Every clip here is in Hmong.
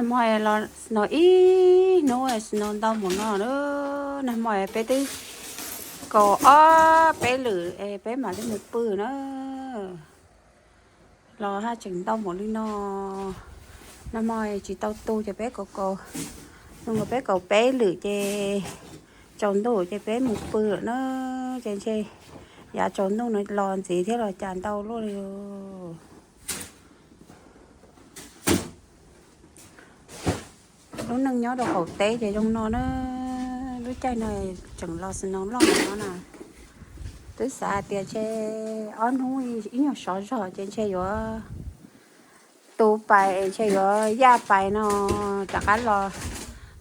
Nag hmo los snow ib hnub, snow ntau mus no na. Nag hmo peb twb kaus ob peb lwm es peb mam li mus pw na. Los haj tseem ntau mus li no. Nag hmo tsis tau tu ces peb kaus kaus, nag hmo peb kaus peb lwm ces tsaus ntuj ces peb mus pw lawm na. Ces ntshe yav tsaus ntuj no los ntxiv thiab los cas ntau luaj li. Lub neej nyob rau qaum teb ces zoo no na. Lub caij no tseem los snow loj no na. Twb xav hais tias ntshe ob hnub ib nyuag sov zog ces ntshe yuav tu pais, ntshe yuav yaj pais no. Rov qab los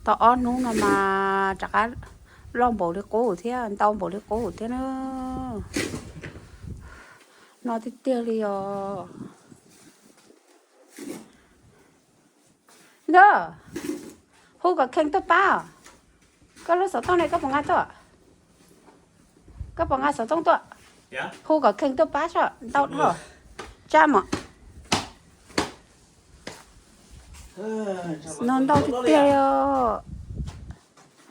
tau ob hnub no mas rov qab loj npaum li qub thiab, ntau npaum li qub thiab na. No tiag tiag li os. Ntuj, hu kom Kheej tuaj pab os. Koj lub xov tooj ne koj puas nqa tuaj? Koj puas nqa xov tooj tuaj? Hu kom Kheej tuaj pab soj ntau dhau. Tsam mom. Snow ntau tiag tiag li os.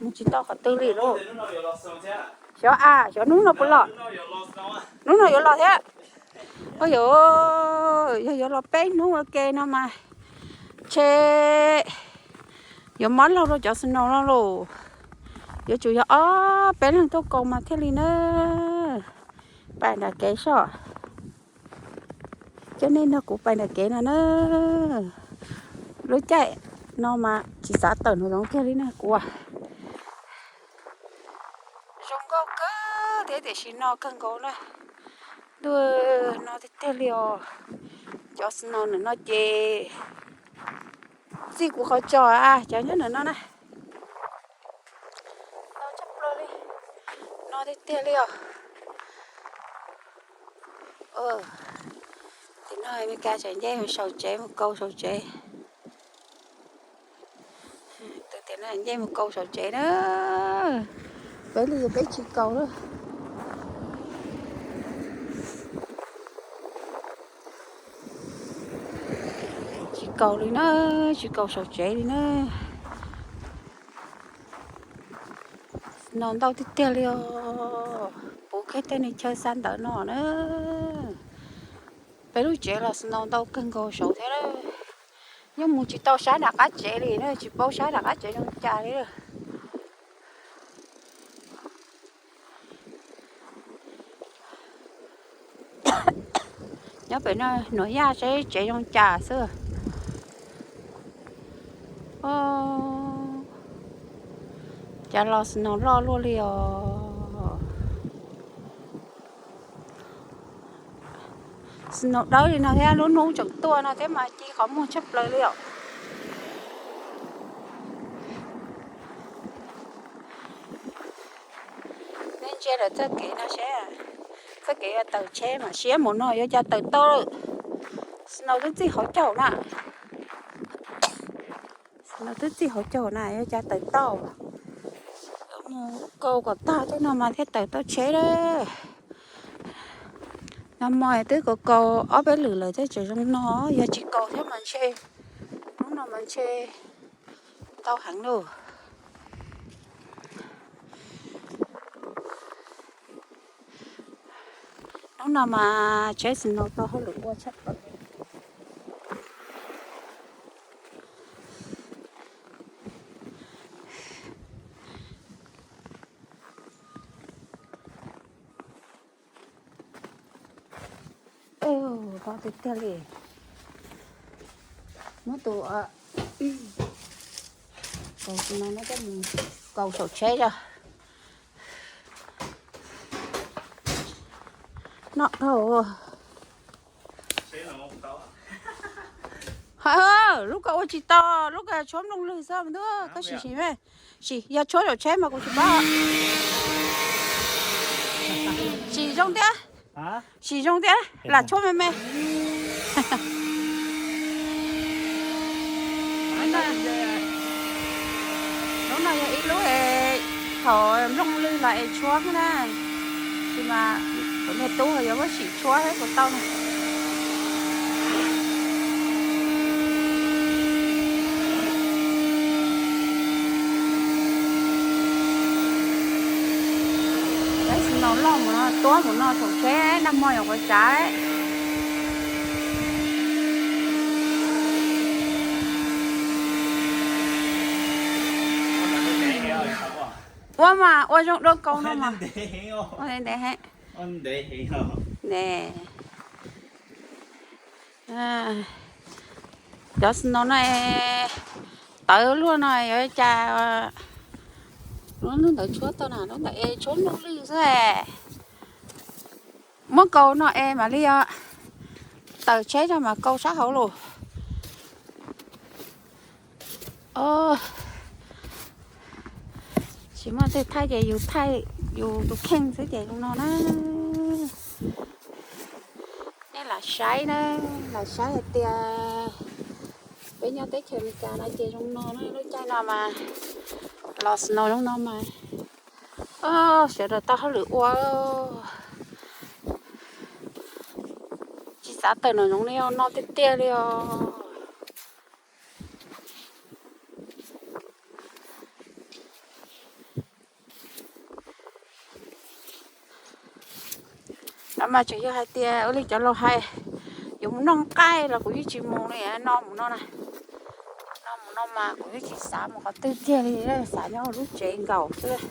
Mus tsis tau qhov twg li lauj. Xyov a, xyov hnub no puas los. Hnub no yuav los thiab. Ua yog, yog yuav los peb hnub ua ke no mas ntshe yuav mob laug rau cov snow no lauj. Yuav tsum yog ob peb leeg tuaj kaus mas thiaj li na. Pais nram kev soj. Coj nej nrog kuv pais nram kev no na. Lub caij no mas tsis xav tawm nraum zoov kiag li na kuv. Zoo nkauj kawg thiab tiam sis no kawg nkaus na. Ntuj, no tiag tiag li os. Cov snow ntawm no ces txij kuv qhov tso, cov nyob ntawm no na. No tshaj plaws li. No tiag tiag li os. Tim no Meskas tseem nce mus saum tsev, mus kaus saum tsev. Tus tim no nce mus kaus saum tsev na. Peb li peb tsis kaus lawm. Tsis kaus li na, tsis kaus saum tsev li na. Snow ntau tiag tiag li os. Puv kiag tej niag chaw xa ntawv no na. Peb lub tsev los snow ntau kawg nkaus saud thiab. Yeej mus tsis tau saib nram qab tsev li na, tsis paub saib nram qab tsev zoo cas li. Nyob pem no hnov yaj seb tsev zoo cas xwb. Cas los snow loj luaj li os. Snow dawb li no thiab lub hnub tseem tuaj no thiab mas ci qhov muag tshaj plaws li os. Nej ntsia lawm txoj kev no seb, txoj kev yuav tawm tsheb mas siab mus no yuav cas tawm tau lawm. Snow twb txij hauv caug na. Snow twb txij hauv caug na yuav cas tawm tau. Mus kaus kom tag tej no mas thiaj tawm tau tsheb lawm. Nag hmo twb kaus kaus ob peb lwm lawm thiab tseem zoo no, yog tsis kaus thiab mas ntshe hnub no mas ntshe ntau heev lauj. Hnub no mas tsheb snow tau hauj lwm ua tshaj plaws. Ntau tiag tiag li. Muab tus kaus no coj mus kaus saum tsheb os. Noj dhau. Lub ko ua tsis tau, lub ko tshuab nplooj lwg xwb ntuj, koj sim sim me. Sim, yog tshuab saum tsheb mas kuv tsis paub. Sim zoo thiab. Sim zoo thiab, lam tshuab me me. Lub no yog ib lub es thaum nplooj lwg los es tshuab xwb na. Tab sis mas kuv niag tub yuav muab sim tshuab thiab kuv tau na. Loj mus no, tuab mus no thaum tsheb nag hmo yuav quav tsav. Ua mas ua zoo dua kaus no mas. Ntev heev. Cov snow no es tawv luaj no yuav cas, lub ntawd tshuab tau na, lub ntawd es tshuab nuj lwj xwb. Muab kaus no es mam li tawm tsheb tso mas kaus sab hauv lawm. Tsis muaj twg thaij ces yus thaij yus tus kheej xwb ces zoo no na. Nej lam saib na, lam saib hais tias peb nyob teb chaws Amelikas no ces zoo no na, lub caij no mas los snow zoo no mas. Sawv daws tau hauj lwm ua, tsis xav tawm nram zoov li os, no tiag tiag li os. No mas tseem yog hais tias ua li cov laus hais, yuav mus noj nqaij los kuv yeej tsis mus li, no mus no na. No mus no mas kuv yeej tsis xav mus qhov twg kiag li, xav nyob lub tsev nkaus xwb.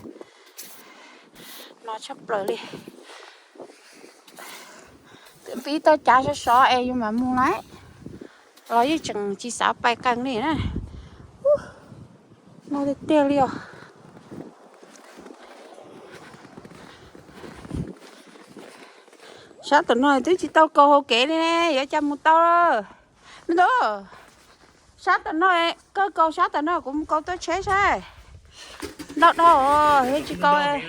No tshaj plaws li. Twb pib tau cav sov sov es yus mam mus lawm, los yeej tseem tsis xav pais qees li na. No tiag tiag li os. Sab tom no twb tsis tau kaus hauv kev li, yuav cas mus tau. Me tub, sab tom no, koj kaus sab tom no, kuv mus kaus tuaj tsheb saib. Ntau dhau, tsis kaus.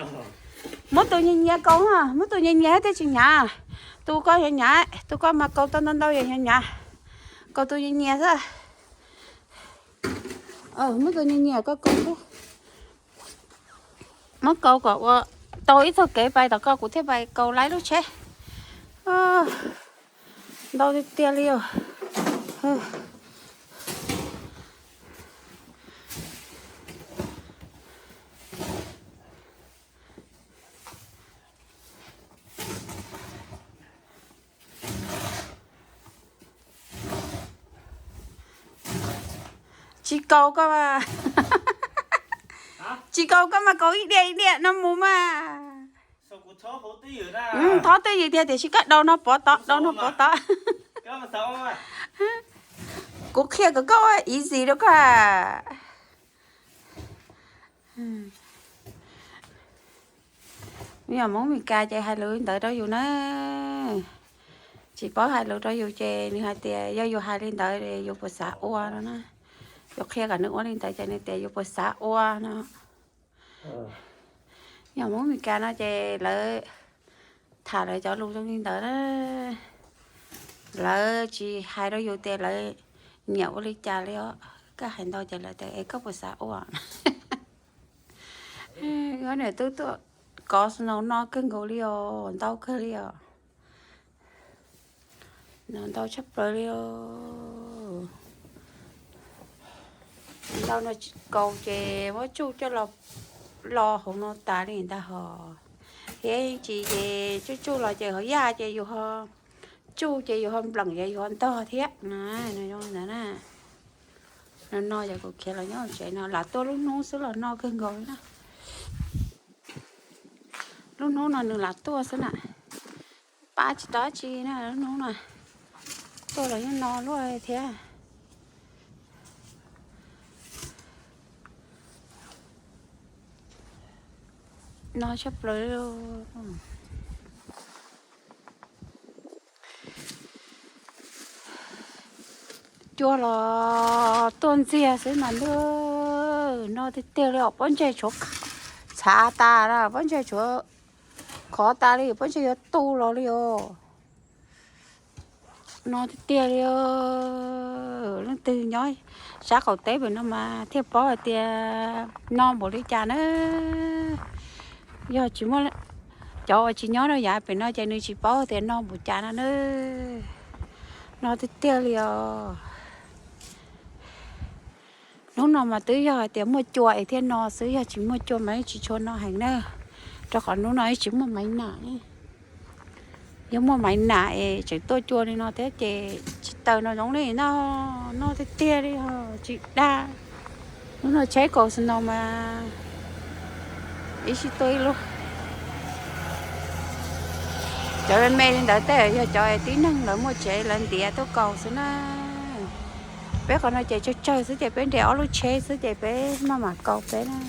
Muab tus nyias nyias kaus, muab tus nyias nyias thiaj tsis hnyav. Tus koj yuav hnyav, tus koj mas kaus tau ntau ntau yog hnyav hnyav. Kaus tus nyias nyias xwb. Muab tus nyias nyias koj kaus xwb. Muab kaus kom ua tau ib txoj kev pais tom koj, kuv thiaj pais kaus laib lub tsheb. Ntau tiag tiag li os. Tsis kaus koj, tsis kaus koj mas kaus ib diam ib diam no mus mas. Thob twj ywm tiag tiam sis koj daus no pov tod, daus no pov tod. Kuv qhia kom koj ua easy rau koj. Yog Hmoob Meskas ces hais lus li ntawd rau yus na. Tsis paub hais lus rau yus ces nws hais tias yog yus hais li ntawd yus puas xav ua no na. Yus qhia kom nws ua li ntawd ces nws tias yus puas xav ua no. Yog Hmoob Meskas no ces lawv tham lawv cov lus zoo li ntawd na. Lawv tsis hais rau yus tias lawv nyiam ua li cas li os. Koj hais ntau ces lawv tias es koj puas xav ua. Ob niam tub tuaj kov snow no kawg nkaus li os, ntau kawg li os. No ntau tshaj plaws li os. Ntau no kaus ces muab tsuj coj los lo hauv no tas li ntag hos. Thiab tsis ces tsuj tsuj los ces hauv yaj ces yus ho tsuj ces yus ho npleem ces yus ho ntog thiab na. No zoo ntawd na. No no yog kuv khiav los nyob tsev no lam tuaj lub hnub xwb los no kawg nkaus li na. Lub hnub no nws lam tuaj xwb na. Pab tsis tau dab tsi na lub hnub no. Tuaj los yeej no luaj thiab. No tshaj plaws li. Cua los tuaj ntxiag xwb mas ntuj, no tiag tiag li os, pob ntseg tshuav txhav tas, pob ntseg tshuav khov tas li, pob ntseg yuav tu los li os. No tiag tiag li os. Leej twg nyob sab qaum teb pem no mas thiaj paub hais tias no npaum li cas na. Yog tsis muaj, cov uas tsis nyob rau yav pem no ces nws tsis paub tias no npaum cas no na. No tiag tiag li os. Hnub no mas twb yog hais tias muaj cua es thiaj no xwb, yog tsis muaj cua mas tsis tshua no heev na. Rau qhov hnub no ib tsis muaj maiv nam. Yog muaj maiv nam es tseem tuaj cua li no thiab ces tsis tawm no zoo li no, noj tiag tiag li ho tsis dag. Hnub no tsheb kaus snow mas ib sij tuaj ib lub. Cov me me li ntawd tej yog cov tib neeg lawv muaj tsev lawv ntiav tuaj kaus xwb na. Peb qhov no ces tsawg tsawg xwb ces peb nres ob lub tsheb xwb ces peb maj mam kaus peb na.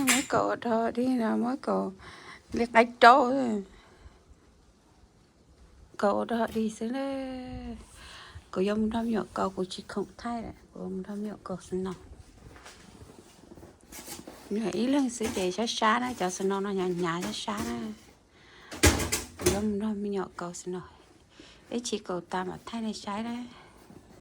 Muab kaus ua dog dig no, muab kaus li qaib raub. Kaus ua dog dig xwb na. Kuv yuav mus nrog me nyuam kaus, kuv tsis khoom thaij lawm, kuv mus nrog me nyuam kaus snow. Ib leeg xwb ces sab sab na, cov snow no hnyav hnyav sab sab na. Kuv yuav mus nrog me nyuam kaus snow, ib chim kaus tas mam thaij nej saib na.